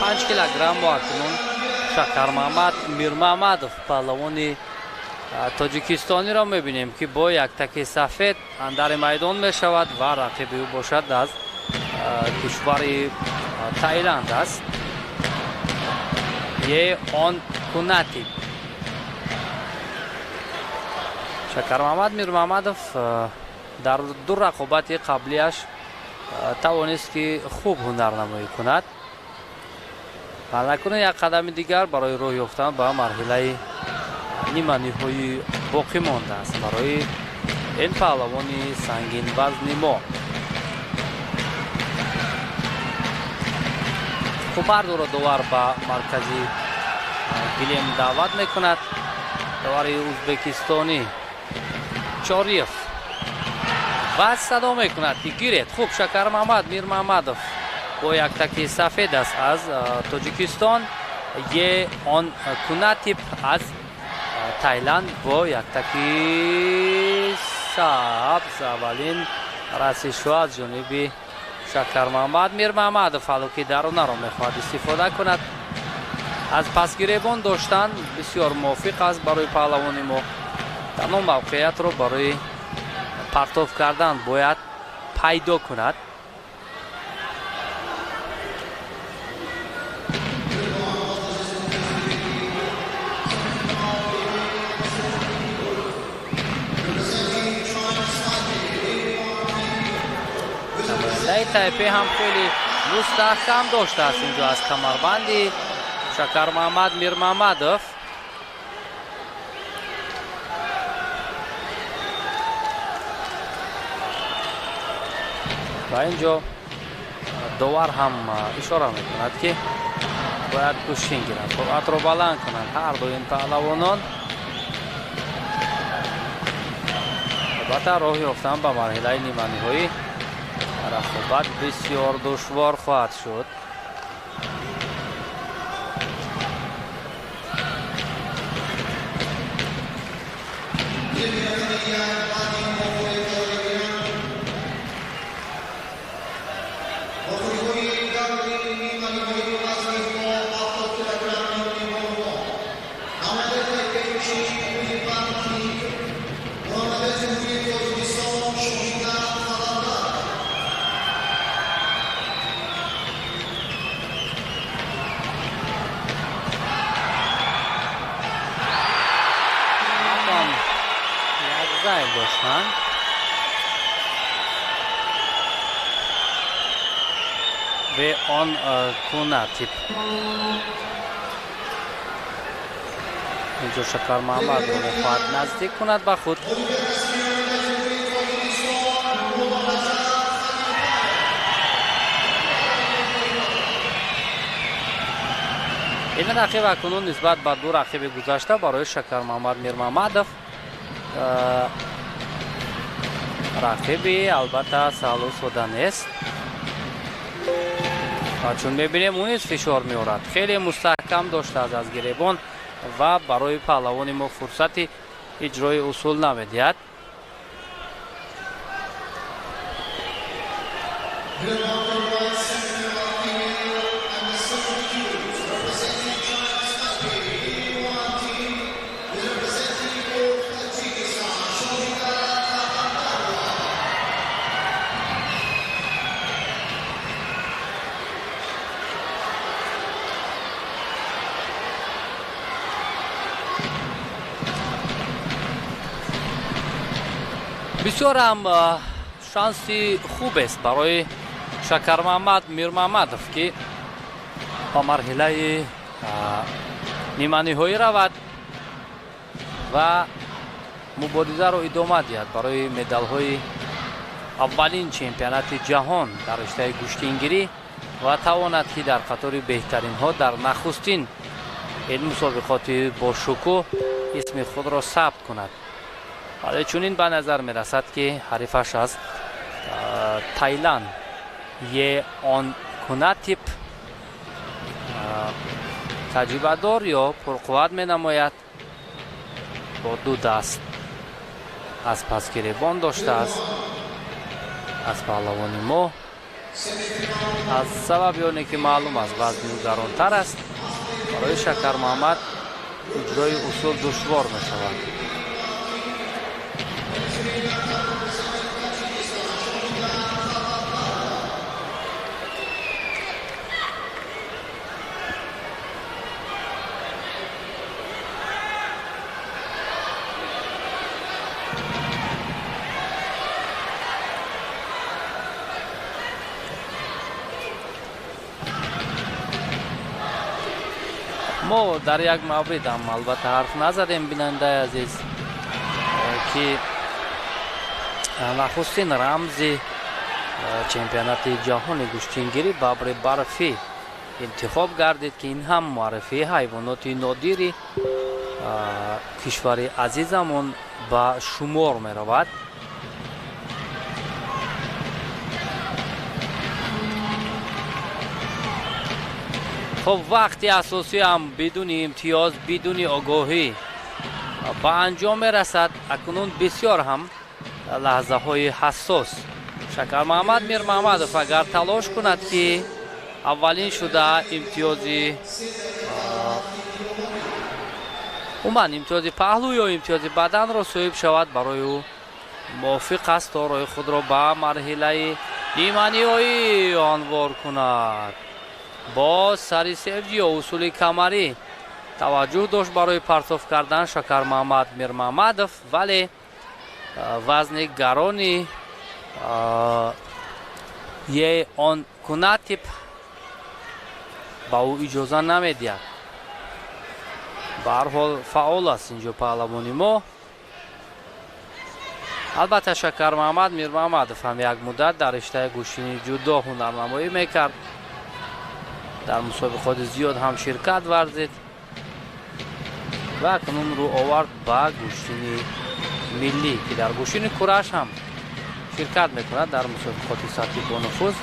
5 килограмм мо акнун Шакармаҳмад Мирмаҳмадов, паҳлавони тоҷикистониро мебинем, ки бо яктаки сафед андари майдон мешавад ва рақиби ӯ бошад аз кишвари Таиланд аст, Е Он Кунатип. Шакармаҳмад Мирмаҳмадов дар ду рақобати қаблиаш тавонист, ки хуб ҳунарнамоӣ кунад. Накунад, як қадами дигар барои роҳ ёфтан ба марҳилаи ниманиҳоӣ боқӣ мондааст барои ин паҳлавони сангинвазни мо. Хуб, ҳардуро довар ба маркази гилем даъват мекунад. Довари узбекистонӣ Чориев ва садо мекунад, ки гиред. Хуб, Шакармаҳмад Мирмаҳмадов бо яктаки сафед аст аз Тоҷикистон, Е Он Кунатип аз Тайланд бо яктаки сабз. Аввалин расишҳо аз ҷониби Шакармаҳмад Мирмаҳмадов, ҳало ки дарунаро мехоҳад истифода кунад. Аз пасгиребон доштан бисёр мувофиқ аст барои паҳлавони мо. Танҳо мавқеиятро барои партоф кардан бояд пайдо кунад. Намояндаи Тайпе ҳам хеле мустаҳкам доштааст инҷо аз камарбанди Шакармаҳмад Мирмаҳмадов. Ва инҷо довар ҳам ишора мекунад, ки бояд гӯштин гиранд, суръатро баланд кунанд ҳар ду ин паҳлавонон. Албатта, роҳ ёфтан ба марҳилаи ниманиҳоӣ рақобат бисёр душвор хоҳад шуд. Зайл доштанд. Бе Он Кунатип инҷо Шакармаҳмадро мехоҳад наздик кунад ба худ. Ин рақиб акнун нисбат ба ду рақиби гузашта барои Шакармаҳмад Мирмаҳмадов рақиби албатта саҳлу сода нест ва чун мебинем, ӯ низ фишор меорад, хеле мустаҳкам доштааст аз гиребон ва барои паҳлавони мо фурсати иҷрои усул намедиҳад. Бисёр ҳам шанси хубест барои Шакармаҳмад Мирмаҳмадов, ки ба марҳилаи ниманиҳоӣ равад ва муборизаро идома диҳад барои медалҳои аввалин чемпионати ҷаҳон дар риштаи гӯштингирӣ ва тавонад, ки дар қатори беҳтаринҳо дар нахустин ин мусобиқоти бошукӯҳ исми худро сабт кунад. Вале чунин ба назар мерасад, ки ҳарифаш аз Тайланд Е Он Кунатип таҷрибадор ё пурқувват менамояд, бо ду даст аз пасгиребон доштааст аз паҳлавони мо. Аз сабаби оне ки маълум аст, вазни ӯ гаронтар аст, барои Шакармуҳаммад иҷрои усул душвор мешавад. Мо дар як маврид ҳам албатта ҳарф назадем, бинандаи азиз, ки нахустин рамзи чемпионати ҷаҳони гӯштингирӣ бабри барфӣ интихоб гардид, ки ин ҳам муаррифии ҳайвоноти нодири кишвари азизамон ба шумор меравад. Хуб, вақти асосӣ ҳам бидуни имтиёз, бидуни огоҳӣ ба анҷом мерасад. Акнун бисёр ҳам лаҳзаҳои ҳассос. Шакармуҳаммад Мирмаҳмадов агар талош кунад, ки аввалин шуда имтиёзи умуман имтиёзи паҳлӯ ё имтиёзи баданро соҳиб шавад, барои ӯ мувофиқ аст то роҳи худро ба марҳилаи ниманиҳоӣ анвор кунад. Боз сари севҷи ё усули камарӣ таваҷҷӯҳ дошт барои партоф кардан Шакармуҳаммад Мирмаҳмадов, вале вазни гарони е он кунатип ба ӯ иҷоза намедиҳад. Ба ҳар ҳол фаъол аст инҷо паҳлавони мо. Албатта, Шакармуҳаммад Мирмаҳмадов ҳам як муддат дар риштаи гӯштини ҷудо ҳунарнамоӣ мекард, дар мусобиқоти зиёд ҳам ширкат варзид ва акнун рӯ овард ба гӯштини миллӣ, ки дар гӯштини кураш ҳам ширкат мекунад дар мусобиқоти сатҳи бонуфуз.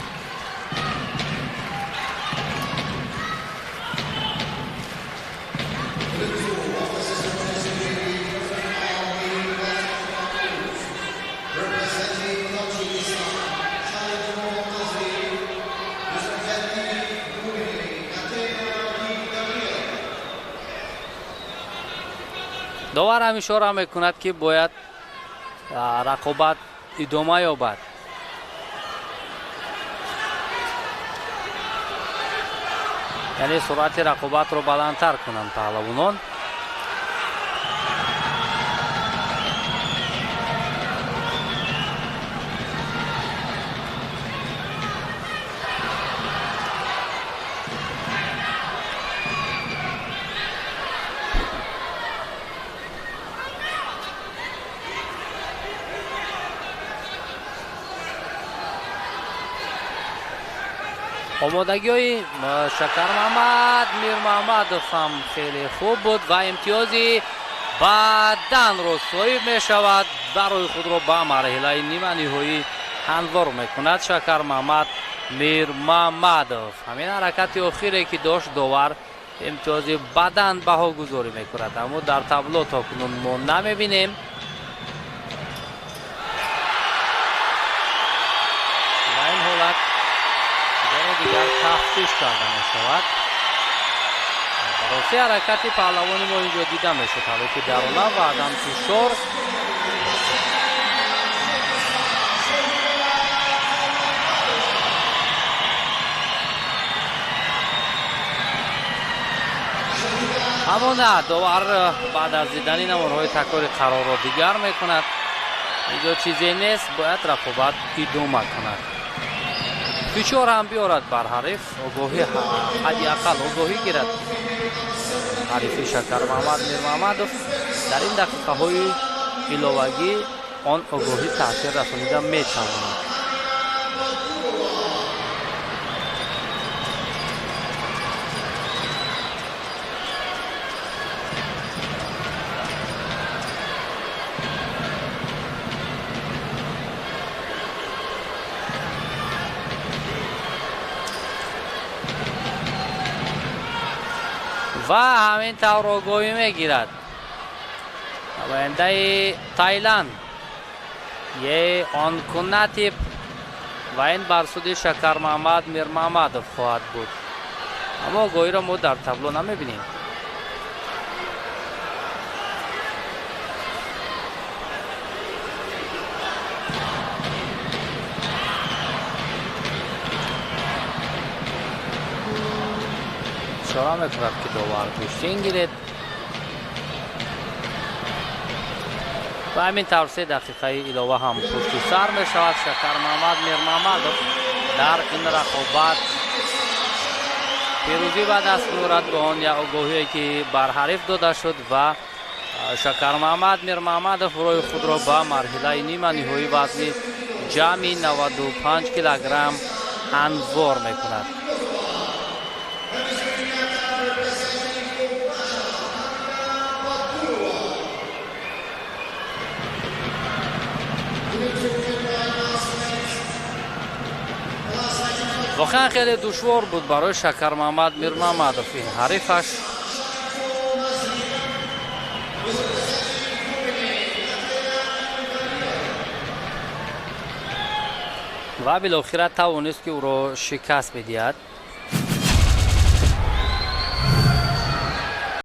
Довар ҳам ишора мекунад, ки бояд рақобат идома ёбад. Яъне суръати рақобатро баландтар кунанд паҳлавонон. Омодагиҳои Шакармуҳаммад Мирмаҳмадов ҳам хеле хуб буд ва имтиёзи баданро соҳиб мешавад. Барои худро ба марҳилаи ниманиҳоӣ ҳамвор мекунад Шакармуҳаммад Мирмаҳмадов. Ҳамин ҳаракати охире ки дошт, довар имтиёзи бадан баҳогузорӣ мекунад, аммо дар табло то кунун мо намебинем. Ва ин ҳолат дигар тафтиш карда мешавад. Бароси ҳаракати паҳлавони мо инҷо дида мешуд, ҳалоки ки дарона ва адам фишор. Аммо на, довар баъд аз дидани наворҳои такрори қарорро дигар мекунад. Инҷо чизе нест, бояд рақобат идома кунад. Фишор ҳам биёрад бар ҳариф, огоҳӣ, ҳадди ақал огоҳӣ гирад ҳарифи Шакармуҳаммад Мирмаҳмадов. Дар ин дақиқаҳои иловагӣ он огоҳӣ таъсир расонида метавонад. Ва ҳамин тавр огоҳӣ мегирад намояндаи Тайланд е он кунатип Ва ин бар суди Шакармаҳмад Мирмаҳмадов хоҳад буд. Аммо огоҳиро мо дар табло намебинем. Ишора мекунад, ки довар гӯштин гиред. Ва ҳамин тавр 3 дақиқаи илова ҳам пушти сар мешавад. Шакармаҳмад Мирмаҳмадов дар ин рақобат пирӯзӣ ба даст меорад бо он як огоҳие, ки бар ҳариф дода шуд, ва Шакармаҳмад Мирмаҳмадов роҳи худро ба марҳилаи нима ниҳоӣ вазни ҷамъи 95 килограмм ҳамвор мекунад. Воқеан, хеле душвор буд барои Шакармаҳмад Мирмаҳмадов ин ҳарифаш. Ва билохира тавонист, ки ӯро шикаст бидиҳад.